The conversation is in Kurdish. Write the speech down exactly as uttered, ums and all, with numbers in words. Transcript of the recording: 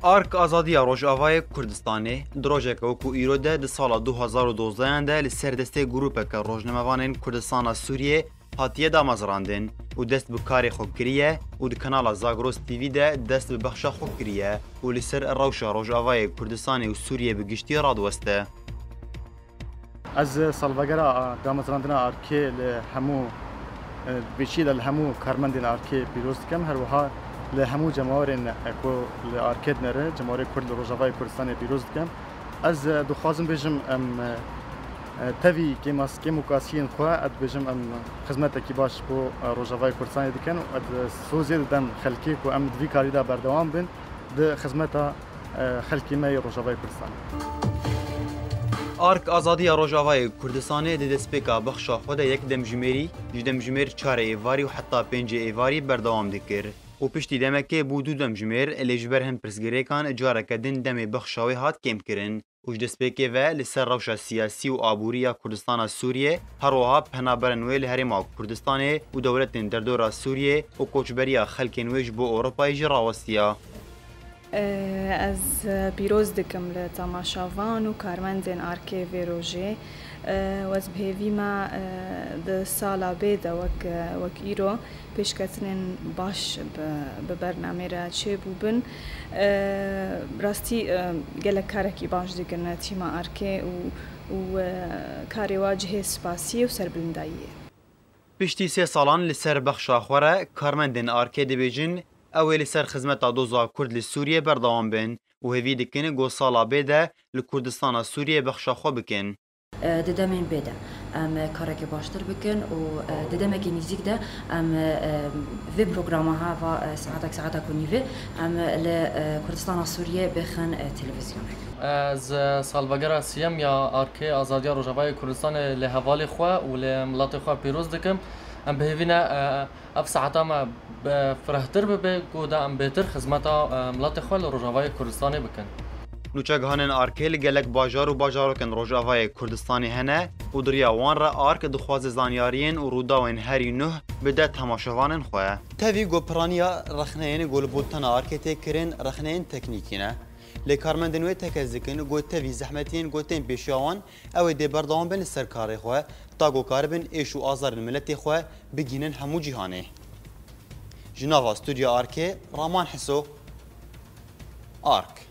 Ark Azadiya Rojavayê Kurdistanê di rojeke wekû îro de di sala du hazar û dozdehan de li ser destê grûpeke rojnamevanên Kurdistana Sûriyê hatiye damezrandin û dest bi karê xwe kiriye û di kanala Zagros T V de dest bi bexşa xwe kiriye û li ser rewşa Rojavayê Kurdistanê û Sûriyê bi giştî radiweste. Ez salvegera damezrandina Arkê li hemû, e, bi çî de li hemû karmendên Arkê pîroz dikim. Her wiha li hemû cemawerên, e, ku li Arkê dinere, cemawerê Kurd li Rojavayê Kurdistanê pîroz dikim. Ez, e, dixwazim bêjim, em, e, e, tevî kêmas-, kêmokasiyên xwe, ez dibêjim, em xizmetekî baş bo, e, Rojavayê Kurdistanê dikin û ez sozê didem xelkê ku em di vî karî de berdewam bin di xizmeta, e, xelkê me yê Rojavayê Kurdistanê. Ark Azadiya Rojavayê Kurdistanê di destpêka bexşa xwe de yek demjimêrî, ji demjimêr çarê êvarî û heta pêncê êvarî berdewam dikir û piştî demekê bû du demjimêr, lê ji ber hin pirsgirêkan careke din demê bexşa wê hat kêmkirin û ji destpêkê ve li ser rewşa siyasî û aborî ya Kurdistana Sûriyê, her wiha penaberên wê li Herêma Kurdistanê û dewletên derdora Sûriyê û koçberiya xelkên wê ji bo Ewropayê jî rawestiya. Ez pîroz dikim li temaşevan û karmendên Arkê vê rojê. Ez bi hêvî me di sala bê de wek, wek îro pêşketinên baş bi, bi bernamê re çêbûbin. Rastî, gelek karekî baş dikin tîma Arkê û, û karê wa cihê spasiyê û serbilindayiyê. Piştî sê salan li ser bexşa xwe re karmendên Arkê dibêjin, ew ê li ser xizmeta doza Kurd li Sûriyê berdewam bin û hêvî dikin ku sala bê de li Kurdistana Sûriyê bexşa xwe bikin. Di demên bê de em karekê baştir bikin û di demekî nîzîk de em vê programa ha va saetek, saetek û nîvê em li Kurdistana Sûriyê bêxin televîzyonek. Ez salvegera siyem ya Arkê Azadiya Rojavayê Kurdistanê li hevalê xwe û li miletê xwe pîroz dikim. Em bi hêvî ne ev saeta me bi firehtir bibe, ku da em bêtir xizmeta miletê xwe li Rojavayê Kurdistanê bikin. Nûçegihanên Arkê li gelek bajar û bajarokên Rojavayê Kurdistanê hene û di riya wan re Ark dixwaze zanyariyên û rûdawên herî nuh bide temaşevanên xwe. Tevî ku piraniya rexneyên ku li bo tena Arkê tê kirin rexneyên teknîkî ne. Lê karmendên wê tekez dikin ku tevî zehmetiyên ku tên pêşiya wan, ew ê dê berdewam bin li ser karê xwe, ta ku karibin êş û azarên miletê xwe bigihînin hemû cîhanê. Ji nava Stûdyoya Arkê, Raman Hiso, Ark.